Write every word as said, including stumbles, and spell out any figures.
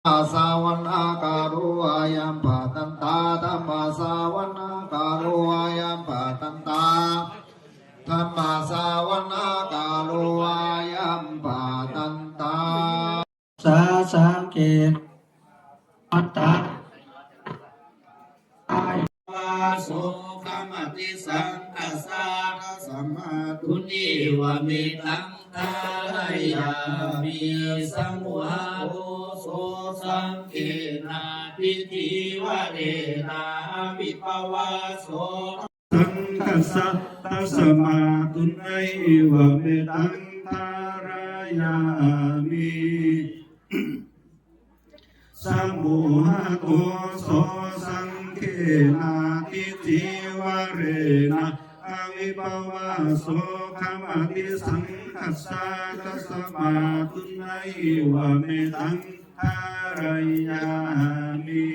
Dhammassavanakālo ayam bhadantā. Dhammassavanakālo ayam bhadantā. Dhammassavanakālo ayam bhadantā. Sā saṅghena mattā so khamati saṅghassa, tasmā tuṇhīva mettaṃ dhārayāmi. Samūhadosō saṅghena ṭhitī varena, avippavāso saṅghassa, tasmā tuṇhīva mettaṃ dhārayāmi. Samūhadosō saṅghena ṭhitī varena, avippavāso khamati saṅghassa, tasmā tuṇhīva mettaṃ dhārayāmi.